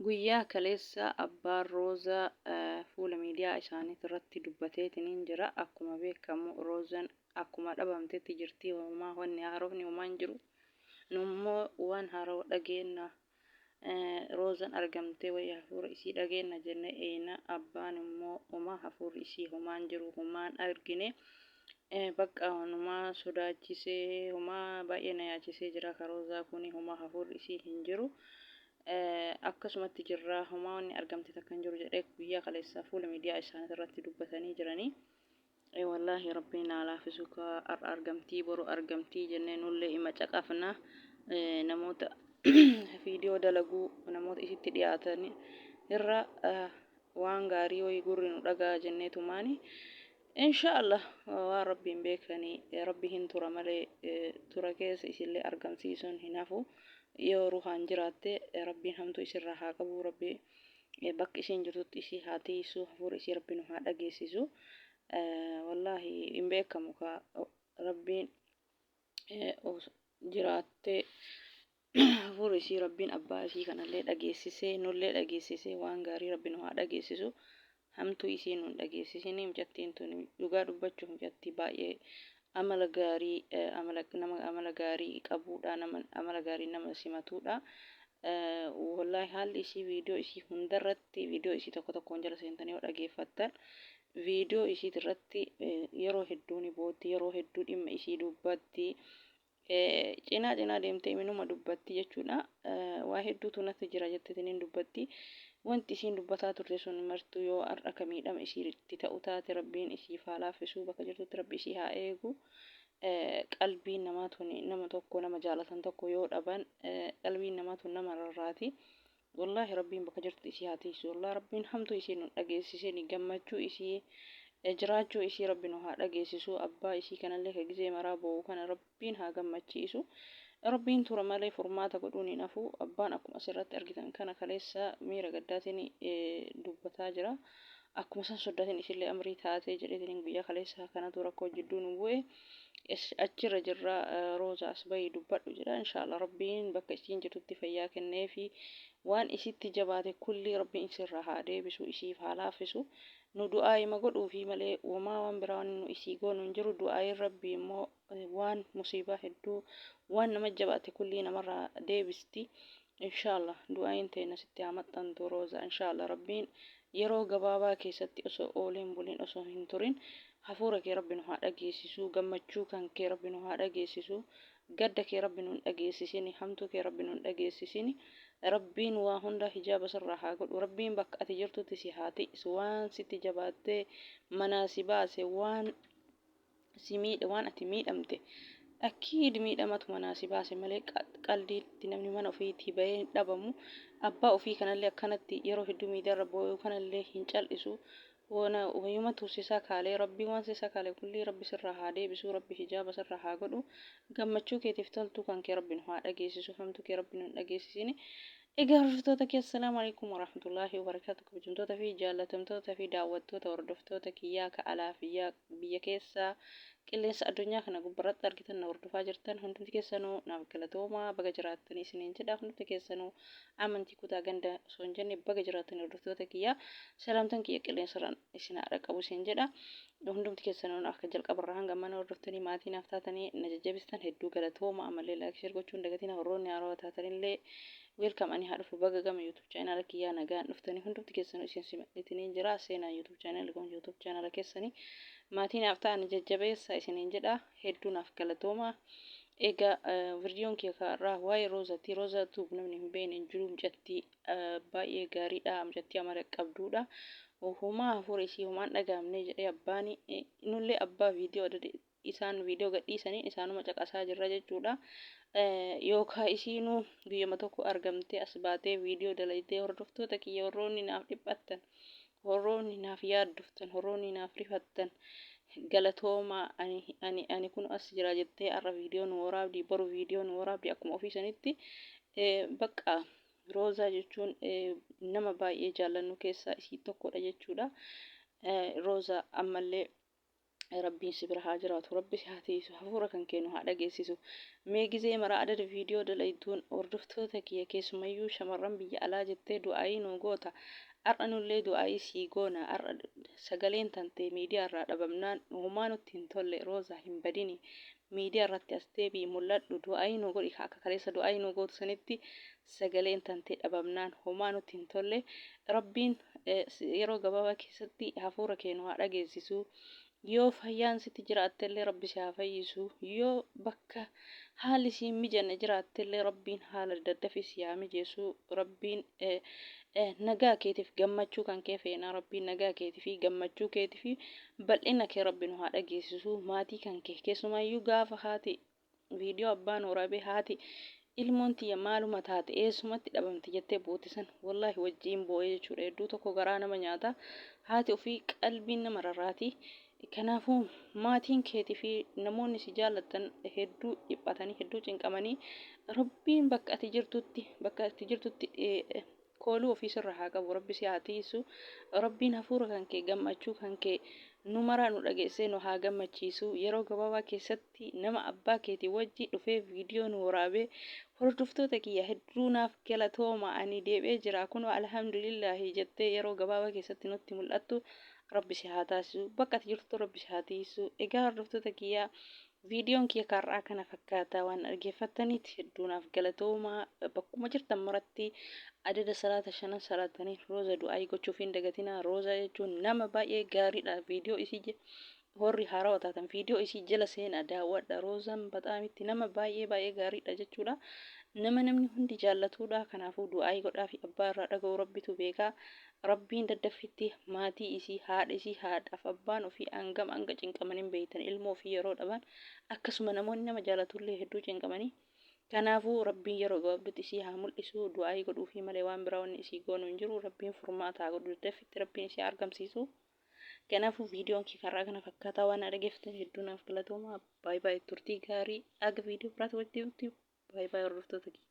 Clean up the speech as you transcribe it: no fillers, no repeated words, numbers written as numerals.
Guyyaa kaleessa abbaan Roozaa fuula miidiyaa isaaniit irratti dubbateetiniin jira. Akkuma beekamu Roozan akkuma dhabamtetti jirti. Homaa wanni haarofni homaa hin jiru. Nummoo waan haarawa dhageenna. Roozan argamtee wayii hafuura isii dhageenna jenne eeyna. Abbaan immoo homaa hafuurri isii homaa hin jiru homaa hin argine. Bakka homaa sodaachisee homaa baay'ee na yaachisee jira ka Roozaa kuni homaa hafuurri isii hin jiru. Akkasumatti jirra homaa wanni argamte takka hin jiru jedhee guyyaa kaleessaa fuula miidiyaa isaanii irratti dubbatanii jiranii. Wallaahi rabbiin haa laafisu ka har'a argamtii boru argamtii jennee nullee ima caqafna namoota viidiyoo dalaguu namoota isitti dhiyaatan irra waan gaarii wayii gurri nu dhagaa jennee tumaani. Insha Allah waan rabbiin beekanii rabbi hin tura malee tura keessa isillee argamsiisuun hin hafu. Yoo ruhaan jiraatte rabbiin hamtuu isirraa haa qabu rabbi bakka isiin jirtutti isii haa tiisu hafuura isii rabbi nu haa dhageessisu. Wallaahi hin beekamu ka rabbiin jiraattee hafuura isii rabbiin abbaa isii kanallee dhageessisee nullee dhageessisee waan gaarii rabbi nu haa dhageessisu hamtuu isii nun dhageessisinii. Mucattiin tun dhugaa dubbachuuf mucattii baay'ee amala gaarii amala nama amala gaarii qabuudha, nama amala gaarii nama simatuudha. Wallaahi haalli isii viidiyoo isii hundarratti viidiyoo isii tokko tokkoon jala seentanii yoo dhageeffattan viidiyoo isiitirratti yeroo hedduu ni bootti, yeroo hedduu dhimma isii dubbatti, cinaa cinaa deemtee iminuma dubbatti jechuudha. Waa hedduutu natti jira jettetiniin dubbatti. Wanti isiin dubbataa turte sun martuu yoo har'a ka miidhama isiitti ta'u taate rabbiin isiif haa laaffisu, bakka jirtutti rabbi isii haa eegu. Qalbiin namaa tun nama tokko nama jaalatan tokko yoo dhaban qalbiin namaa tun nama rarraati. Wallaahi rabbiin bakka jirtutti isii haa tiiysu. Wallaahi rabbiin hamtuu isii nun dhageessisini gammachuu isii jiraachuu isii rabbi nu haa dhageessisu. Abbaa isii kanallee ka gizee maraa boo'u kana rabbiin haa gammachiisu. Rabbiin tura malee furmaata godhuun hin hafu. Abbaan akkuma asirratti argitan kana kaleessa miira gaddaatiin dubbataa jira. Akkuma san soddaatiin isillee amrii taatee jedheetiin guyyaa kaleessa kanatu rakkoo jidduu nu bu'e. Achirra jirra Rooza as bahi dubbadhu jedha. Inshallah rabbiin bakka isiin jirtutti fayyaa kenneefi waan isitti jabaate kulli rabbiin isirraa haa deebisu isiif haa laaffisu. Nu du'aayima godhuufi malee womaa waan biraa wanni nu isii goonu hin jiru. Du'aayin rabbii immoo waan musiibaa hedduu waan nama jabaate kullii namarraa deebisti. Inshallah du'aayin teenna sitti haa maxxantu Rooza. Inshallah rabbiin yeroo gabaabaa keessatti osoo ooleen bulin osoo hin turin hafuura kee rabbi nu haa dhageessisu, gammachuu kan kee rabbi nu haa dhageessisu, gadda kee rabbi nu hin dhageessisini, hamtuu kee rabbi nu hin dhageessisini. Rabbiin waa hunda hijaaba sirraa haa godhu, rabbiin bakka ati jirtutti si haa ti'su, waan sitti jabaattee manaa si baase, waan si miidhe, waan ati miidhamte akkiid miidhamatu manaa si baase malee qaldiitti namni mana ofiitii bahee hin dhabamu. Abbaa ofii kanallee akkanatti yeroo hedduu miidiyaarra boo'u kanallee hin cal'isu. Wana wayumatu si sakaalee rabbi waan si sakaale kullii rabbi sirraa haa deebisu, rabbi hijaaba sirraa haa godhu, gammachuu keetiif toltuu kan kee rabbi nu haa dhageessisu, hamtuu kee rabbi nu hin dhageessisini. Egaa hordoftoota kiyya, assalaamu alaikum warahmatullaahi wabarakaatu, kabajamtoota fi jaallatamtoota fi daawwattoota hordoftoota kiyyaa ka alaa fi biyya keessaa qilleensa addunyaa kana gubbarratti argitan na hordofaa jirtan hundumti keessanuu naaf galatoomaa, baga jiraattanii isiniin jedha. Hundumti keessanuu amantii kutaa ganda osoo hin jenne baga jiraattanii hordoftoota kiyyaa, salaamtan kiyya qilleensarraan isin haa dhaqqabu isin jedha. Hundumti keessanuu akka jalqabarraa hanga mana hordoftanii maatii naaf taatanii na jajjabeessitan hedduu galatooma. Ammallee like share gochuun dagatina. Warroonni haarawaa taatanillee welcome, ani haa dhufu, baga gama YouTube channel kiyyaa nagaan dhuftanii hundumti keessanuu isin simadheetiniin jira. Seenaa YouTube channel kun YouTube channel keessanii maatii naaf ta'an jajjabeessa isiniin jedha, hedduu naaf galatooma. Egaa viidiyoon kiyya kaarraa waa'ee Roozati. Roozaa Tube namni hin beekne hin jiru. Mucattii baay'ee gaariidha, mucattii amala qabduudha. Homaa hafuura isii homaan dhagaamne jedhee abbaani nullee abbaa viidiyoo adda isaan viidiyoo gadhiisaniin isaanuma caqasaa jirra jechuudha. Yookaan isiinuu guyyama tokko argamtee as baatee viidiyoo dalagdee hordoftoota kiyya warroonni naaf dhiphattan, warroonni naaf yaaddoftan, warroonni naaf rifattan galatoomaa, ani ani ani kun as jira jettee har'a viidiyoo nu waraabdi, boru viidiyoo nu waraabdi akkuma ofii sanitti. Bakka Roozaa jechuun nama baay'ee jaallannu keessaa isii tokkodha jechuudha. Roozaa ammallee Rabbiin si bira haa jiraatu, Rabbi si haa tiisu, hafuura kan kee nu haa dhageessisu. Mee gizee mara adada viidiyoo dalayduun hordoftoota kiyya keessumayyuu shamarran biyya alaa jettee du'aayii nuu goota. Ar'a nullee du'aayii sii goona. Ar'a sagaleen tantee miidiyaa irraa dhabamnaan homaa nutti hin tolle. Roozaa, hin badini. Miidiyaa irratti as deebi'i, mul'adhu, du'aayii nuu godhi. Akka kaleessa du'aayii nuu gootu sanitti sagaleen tantee dhabamnaan homaa nutti hin tolle. Rabbiin yeroo gabaabaa keessatti hafuura kee nu haa dhageessisu. Yoo fayyaan sitti jiraattellee Rabbi si haa fayyisu. Yoo bakka haalli si hin mijanne jiraattellee Rabbiin haala daddafi si haa mijeessu. Rabbiin nagaa keetiif gammachuu kan kee feena. Rabbiin nagaa keetii fi gammachuu keetii fi bal'ina kee Rabbi nu haa dhageessisu. Maatii kan kee keessumaayyuu gaafa haati viidiyoo abbaan waraabee haati ilmoon tiyya maaluma taate, eessumatti dhabamte jettee boote san, wallaahi wajjiin boo'ee jechuudha. Hedduu tokko garaa nama nyaata, haati ofii qalbiin nama rarraati. Kanaafuu maatiin keetii fi namoonni si jaallattan hedduu dhiphatanii, hedduu cinqamanii. Rabbiin bakka ati jirtutti kooluu ofii sirra haa qabu. Rabbi si haa tiisu. Rabbiin hafuura kan kee, gammachuu kan kee nu maraa nu dhageessee nu haa gammachiisu. Yeroo gabaabaa keessatti nama abbaa keetii wajji dhufee viidiyoo nu waraabee, "Hordoftoota kiyya, hedduu naaf galatooma, ani deebi'ee jira kunoo, alhamdulillaahi," jettee yeroo gabaabaa keessatti nutti mul'attu Rabbi si haa taasisu. Bakka ati jirtu Rabbi si haa tiisu. Egaa hordoftoota kiyyaa, viidiyoon kiyya karraa kana fakkaata. Waan dhaggeeffattaniit hedduu naaf galatooma. Bakkuma jirtan maratti adada salaata shanan salaatanii Rooza du'aayii gochuuf hin dagatinaa. Rooza jechuun nama baay'ee gaariidha. Viidiyoo isii warri haarawaa taatan viidiyoo isii jala seenaa daawwadha. Roozaan baxaamitti nama baay'ee baay'ee gaariidha jechuudha. Nama namni hundi jaallatuudha. Kanaafuu du'aayii godhaa fi abbaa irraa dhaga'u Rabbitu beekaa. Rabbiin daddaffitti maatii isii, haadha isii, haadhaaf abbaan ofii hangam hanga cinqaman hin beektan ilmoo ofii yeroo dhaban. Akkasuma namoonni nama jaalatullee hedduu cinqamanii. Kanaafuu Rabbiin yeroo gabaabdutti isii haa mul'isu. Du'aayii godhuufii malee waan biraa wanni isii goonu hin jiru. Rabbiin furmaata haa godhu, daddaffitti Rabbiin isii haa argamsiisu. Kanaafuu viidiyoon kee karaa kana fakkaataa. Waan dhaggeeffattan hedduu naaf galatooma. Baay'ee baay'ee turtii gaarii. Aga viidiyoo biraatti walitti, baay'ee baay'ee hordoftoota kiyya.